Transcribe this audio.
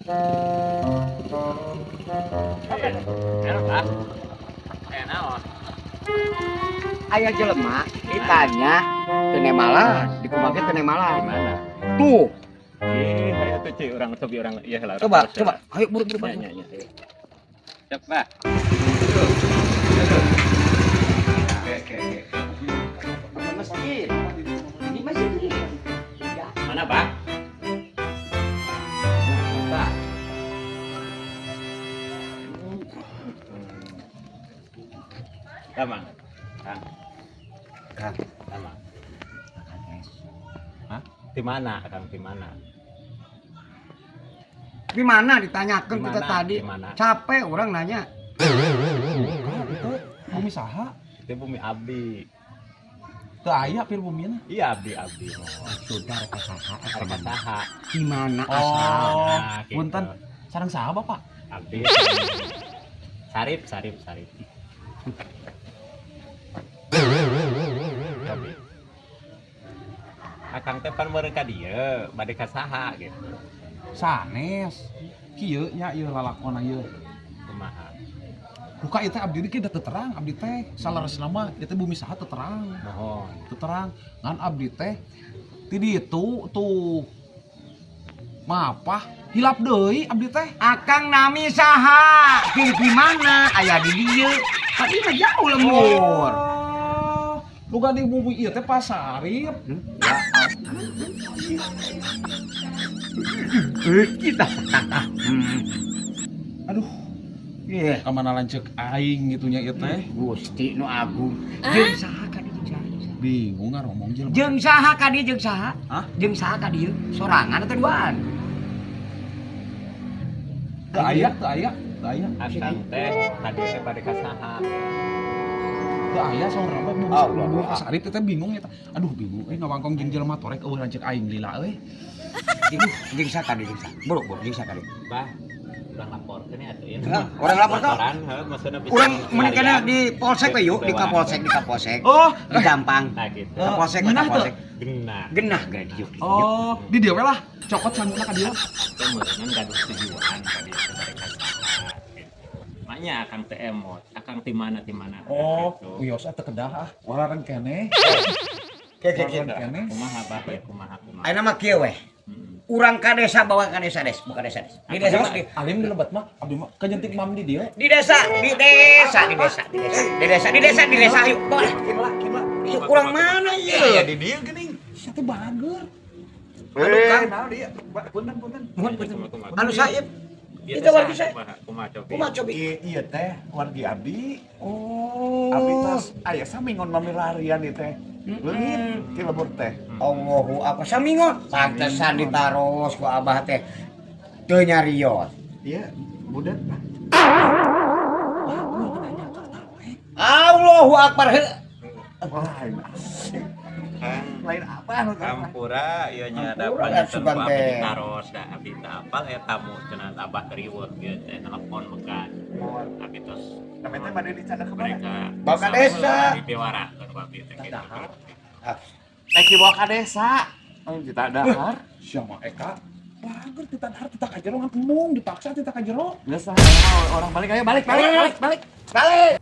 Enak ah. Naon? Aya jelema ditanya teu nemalan, dikumaha teu nemalan. Gimana? Tuh, Ih, ayo tuh cuy, urang cobi urang iya lah. Coba, coba. Ayo buru buru. Ya, Buru. ya, ya, ayo. Siap, Pak. Oke, oke, oke. Masjid. Di masjid. Ya, Mana, Pak? Pak. Damang. Kang, Kang. damang. Hah? Di mana, Kang? Di mana? Di mana ditanyakan Di kita mana? tadi? Di mana? Capek urang nanya. Itu bumi saha? Itu bumi abdi. Teu aya pir bumina. Iya, abdi, abdi. Oh, Sudah rek saha? Rek saha? Di mana asal? Oh, Nah, gitu. punten. Sareng saha, Bapak? Abdi. Sarip, sarip, sarip. Cobi. Akang teh pan meureun ka dieu, bade ka saha gitu. Sanes. Kieu nya ieu lalakona ieu. Kumaha? Buka ieu teh abdi ge teu terang, abdi teh saleresna mah ieu teh bumi saha teu terang. Mohon. Teu terang. Ngan abdi teh ti ditu tuh. Mapah hilap deui abdi teh. Akang nami saha? Pilih di mana? Aya di dieu. Tadi mah jauh lembur. Oh, luga di bumi ieu teh Pak Sarip. Ya kita. Aduh, Iya. ka mana lanceuk aing gitu nya ieu teh. Gusti nu agung. Jeung saha ka dieu jeung saha? Bingung ngaromong jelema. Jeung saha ka dieu jeung saha? Hah? Jeung saha ka dieu? Sorangan atau duaan? Teu aya, teu aya, teu aya. Akang teh tadi teh bade ka saha? Teu aya saurang mah bumi Allah. bumi Pak Sarip teh bingung eta. Aduh, bingung euy ngawangkong jeung jelema torek euweuh lanceuk aing lila euy. Jeung saha ka dieu jeung saha? Buru, buru jeung saha ka dieu? Bah, urang laporkeun ya atuh ya. Hah? Urang lapor ka? Laporan, heuh, maksudna bisa Urang mending kana larian. di polsek we yuk, di Kapolsek, di Kapolsek. Oh, Di Gampang. Nah, gitu. Kapolsek, Ngeunah teu? Kapolsek. Genah. Genah geura dieu. Oh, di dieu we lah. Cokot sanguna ka dieu. Teh meureunnan gaduh tujuan ka dieu teh bade ka saha gitu. Makanya akang teh emot, akang ti mana ti mana. Oh, gitu. wios ah teu kedah ah. Warareng keneh. Ke ke ke. Warareng keneh. Kumaha bah ya kumaha kumaha. Ayeuna mah kieu weh. Urang ka desa bawa ka desa des, buka desa des. Di desa di, Alim di lebat mah, abdi mah kajentik mam di dieu. Di desa, di desa, di desa, di desa, di desa, di desa, di desa, ayo, bawa. Kimla, kimla. Ieu kurang mana ieu? Ya di dieu geuning. Sia teh bager. Aduh, Kang. Naon dia? Punten, punten. Mohon Punten, punten. Anu Saib, Ieu itu teh wargi saha, saya. kumaha kumaha cobi. Kumaha cobi? Iya teh wargi abdi. Oh. Abdi tos aya samingon mamilarian ieu teh. Leungit ti lembur teh. Allahu akbar samingon. Pantesan ditaros ku abah teh teu nyarios. Iya, budak. Allahu akbar heuh. Wah, Kang, lain apa anu teh? Hampura ieu nya da Hampura, panginten sugan ku abdi teh. ditaros da abdi teu apal eta tamu cenah abah riweuh ieu teh telepon megan. Abdi tos Namanya teh bade dicadak ka mana? mereka Bawa ka desa. Dipiwarakeun ku abdi teh gitu. Ah, Teh ki bawa ka desa. Oh, ditadahar. Sia mah Eka. Bager teu dahar teu ka jero ngan embung dipaksa teu ka jero. Geus ah, orang balik ayo balik balik balik balik. Balik.